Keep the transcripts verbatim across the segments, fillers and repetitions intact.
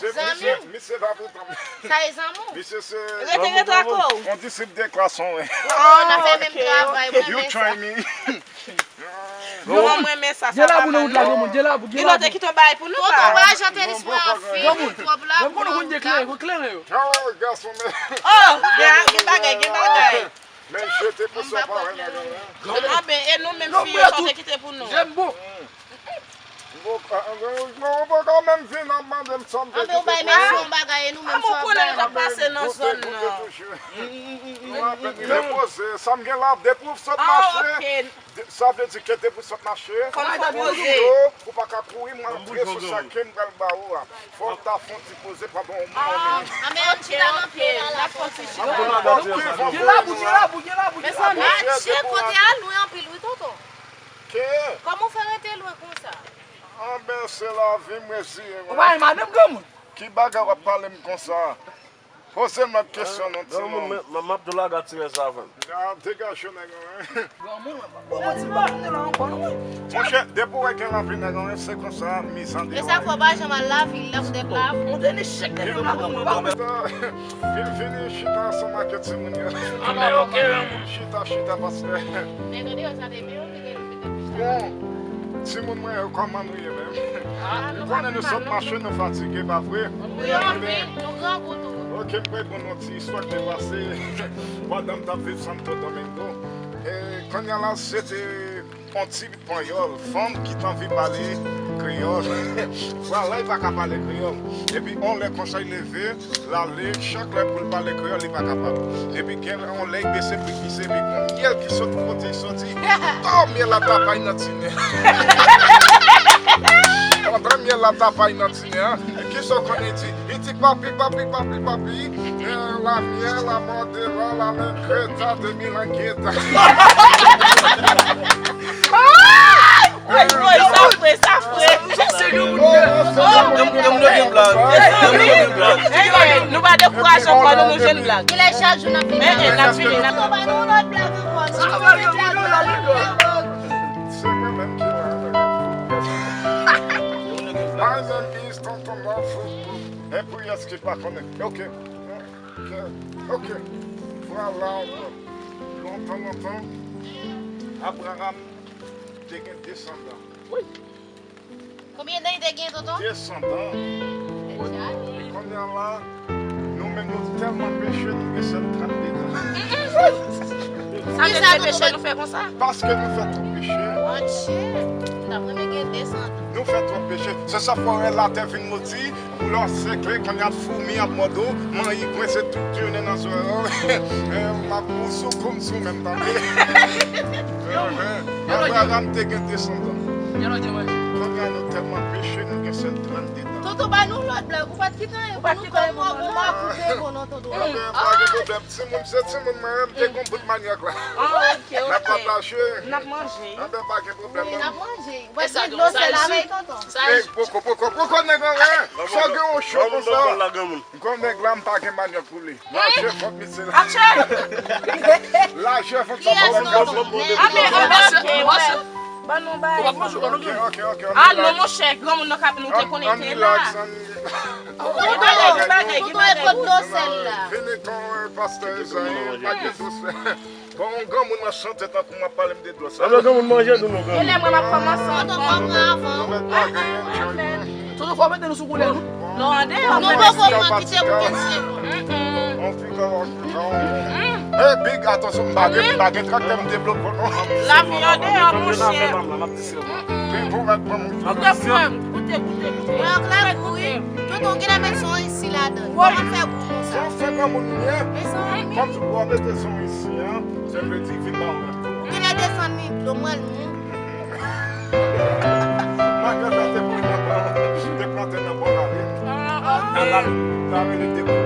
Se Zanmi misye, w. Misye pa pou tanm. Sa e zanmi w. Misye se Rete, rete ak ou. yon disip de kwason. Oh, n ap fè menm travay, mwen You renmen try sa. Me. Non, mwen renmen sa, sa pa mal non. Gen labou, gen labou. Ilò te kite yon bagay pou nou. Tonton, wè jan tenis mwen an fin, li twòp la. Mwen konnen konn gen kleren, kleren yo. Oh, gason men. Oh, gen, gen bagay, gen bagay. Men jete pou sa pa wè nan gang lan. Ah ben, e nou menm fi yo, sa te kite pou nou. Jèm bon. Ou poko menm vin ap mande m sa m te Anben ou bay mesye yon bagay e nou menm sa w ap bay. Koute, koute toujou. Nou apèn depoze. Sa m gen la, depi w sot mache, de- sa vle di ke depi w sot mache, ou pa ka kouri, m antre sou sa ke m pral ba ou a. Fò w ta fè yon ti poze pandan omwen yon minit. Anben yon ti la nan pye la la. Gen labou, gen labou, gen labou, gen labou. Mesye, kote a lwen anpil wi tonton. Kòman w fè rete lwen konsa? Anben se lavi m reziye mwen. Ou pa gen madanm granmoun? Ki bagay w ap pale m konsa? Poze m lòt kesyon non timoun. M ap tou laga ti rès avè m. A degaje w nèg anwen. Granmoun mwen pa bon ti bagay la ankò non. Monchè depi w wè gen lanpil nèg anwen se konsa mizan de. E sa fè w pa janm al lavil la poutèt la. Ou te ni chèk de fè madanm mwen pa. Vin vini chita ansanm ak timoun yo. Anben ok. Chita chita pastè. Nèg an deyò sa te byen. Bon, timoun mwen yo, kòman nou ye menm? M konnen nou sot mache, nou fatige, pa vre? Wi, anpil, nou grangou tou. Ok, m pral ban nou yon ti istwa ki te pase pandan m t ap viv Santo Domingo. E, kounye a la, se te yon ti panyòl, fanm ki t anvi pale kreyòl. Vwala, li pa ka pale kreyòl. Epi, yon lè konsa, li leve, l ale, chak lè pou l pale kreyòl, li pa kapab. Epi gen yon lè, li bese pou l pise, epi gon myèl ki sot kote l soti. Taw, myèl la tapay nan tinen. Pandan myèl la tapay nan tinen an, kisa w konnen li di? Li di, papi, papi, papi, papi, eh, la miel, amor de la, la me greta, de mi la greta. Ay, woy, sa fre, sa fre. Granmoun yo gen blag. Granmoun yo gen blag. Nou pa dekouraje ankò, nou, nou jwenn blag. Kilè chak jou n ap vini? N ap vini, n ap vini. Sa va, granmoun yo la, li la. Se mwen menm ki la. My name is Tonton Mafou. E pou yès ki pa konnen. Ok. Ok. Ok. Vwala. Lontan, lontan, Abraram te gen desandan. Konbyen dan li te gen, tonton? Desandan. Kounye a la, nou menm nou tèlman peche, nou gen sèl trannde dan. Sa vle di se peche nou fè konsa? Paske nou fè twòp peche. Monchè, m t ap renmen gen desandan. Nou fè twòp peche. Se sa fè w wè latè vin modi, Pou lè w sekle, kounye a foumi ap mòde w, manyi kwense tout jounen nan zòrèy w. M ap pou sou koum sou menm tande. Abraram te gen desandan. Kounye a nou tèlman peche, nou gen sèl trannde dan. Tonton, ba nou lòt blag, ou pa t kite anyen pou nou kòm w ap makout devan non, tonton. Anben, pa gen pwoblèm. Timoun, se timoun mwen, m te gon bout manyòk la. Ah, ok, ok. N ap pataje. N ap manje. Anben, pa gen pwoblèm non. N ap manje. Ou pa t gen dlo sèl avè l, tonton? Ey, poko, poko, poko, nèg anrè. Sa gen yon cho konsa. Granmoun, granmoun. Gwo nèg la, m pa gen manyòk pou li. Lajè vant misye la. Lajè vant sa pa bon. Ban nou bay. Ok, ok, ok. Ah non, monchè, granmoun nan k ap nou te konnen te la. Gen bagay, gen bagay, gen bagay. Vini ton pastè Ezayi, pa gen dlo sèl. Bon, yon granmoun nan chante tankou m ap pale m de dlo sèl. Anben granmoun manje tou non granmoun. E lè mwen m ap kòmanse anvan. Tonton fò mete nou sou koulè nou. Non, andeyò. Nou poko pran kite pou kèsyon. On pikan, on pikan. E big, atansyon, m pa gen, m pa gen traktè m debloke non. Lavi andeyò, monchè. Pi pou mèt pran moun. Koute frè m, koute, koute, koute. Mwen an klè gou wi. Tonton, genlè met son isi ladan. Kòman fè gou konsa? Son fè granmoun li ye. Mezanmi. Kòm si pou w mete son isi an, se vle di vin ba w. Genlè desann li dlo mwen l moun. Magrèt la te pran nan bò, te plante nan bò lavi. Nan lavi, lavi li te pran.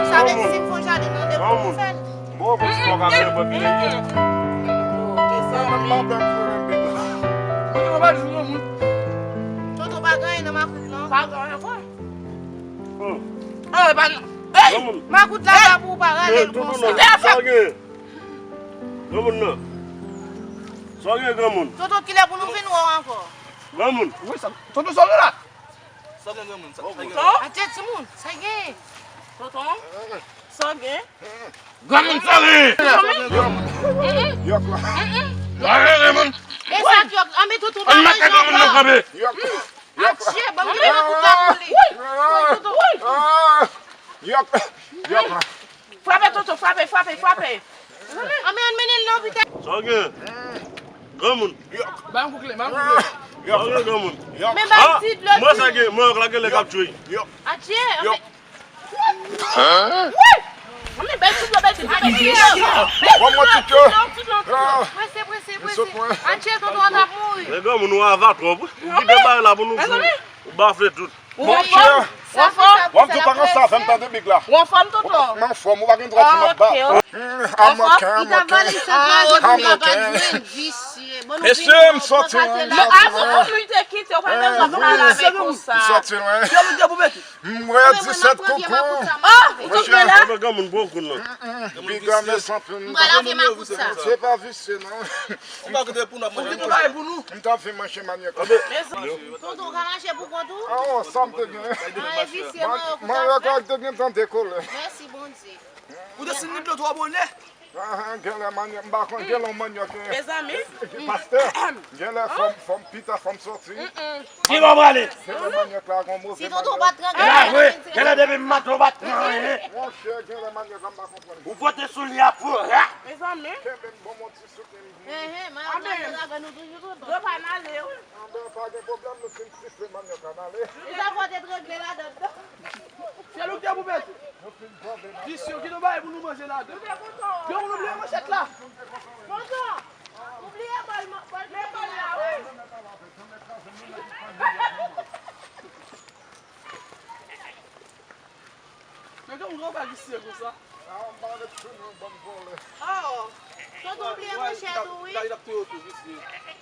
Sa vle di si m fè yon jaden nan depo pou fè l. Bon, bon, ti kòk avè bò vini. Tonton pa gen anyen nan makout lan. Pa gen anyen ankò. Ah, e pa nan. Ey! Makout la pa pou ou pa rale l konsa. Sa w gen? Granmoun nan. Sa w gen granmoun? Tonton, kilè pou nou vin wè w ankò? Granmoun. Wi, sa, tonton, sa w gen la? Sa gen granmoun, sa gen. Atye timoun, sa gen. Tonton, sa gen. Granmoun, sa gen. Yok la. Sa gen granmoun. E sa k yok, anben tonton pa manje ankò. Yok la. Atye, ban m gade nan kout la pou li. Tonton. Yok, yok la. Frape tonton, frape, frape, frape. Anben ann mennen l nan lopital. Sa gen. Granmoun. Ban m kout kle, ban m kout kle. Ban m granmoun. Men bay ti dlo. Mwen sa gen, mwen la gen lè k ap jwe. Atye. Yo. Woy! Anmè bay ti dlo, bay ti dlo, bay ti dlo. Bon, mwen ti dlo. Prese, prese, prese. Atye, tonton an ap mouri. Men granmoun, ou ava twòp. Ou kite bay la pou nou fou. Ou bafle tout. Mon chè. Sa fò. W ap di w pa nan sa fè m tande big la. Ou anfòm, tonton? Mwen anfòm, ou pa gen dwa di m ap bat. Anfòm, li ta vale sa. I'm okay. Visye. Mesye, m sòti lwen, m sòti lwen. Ou te kite, ou pa bezwen pale avèk konsa. M sòti lwen. M wè disèt koukou. Oh, ou te la? Mwen granmoun bon koun nan. Big la, men sanpil. Mwen lave makout sa. Se pa visye, non. Ou pa koute pou nou ap manje. Ou kite bay pou nou. M t ap vin manje manyòk. Tonton, ou ka mache pou kont ou? Awo, sa m te gen. An visye, mwen yo Manyòk la te gen tan dekole. Mèsi, Bondye. Ou te sin li dlo twò bonè. Ahan, genlè manyòk, m pa konn genlè yon manyòk. Mezanmi. Pastè, genlè fò m, fò m pita, fò m sòti. Ki bò prale? Genlè manyòk la gon move. Si tonton pa t E la vre, genlè depi m maten w pa t pran anyen. Monchè, genlè manyòk la m pa konprann. Ou pote soulye a pou ra. Mezanmi. Kenbe m bon mon ti soutyen. Ehe, mwen ap gade nou toujou tonton. Yo pa n ale wi. Anben, pa gen pwoblèm, nou fin sifle manyòk la n ale. Li ta fò te trangle ladan. Se nou ki te pou mete. Visye, ki nou bay pou nou manje ladan. Yo, nou bliye manchèt la. Tonton, ou bliye bòl, bòl, bòl la wi. Men gen moun ki pa visye konsa. A, m pa ret sou nou, bann vòlè. Oh, tonton bliye manchèt ou wi. Gade l ap touye w tou, visye.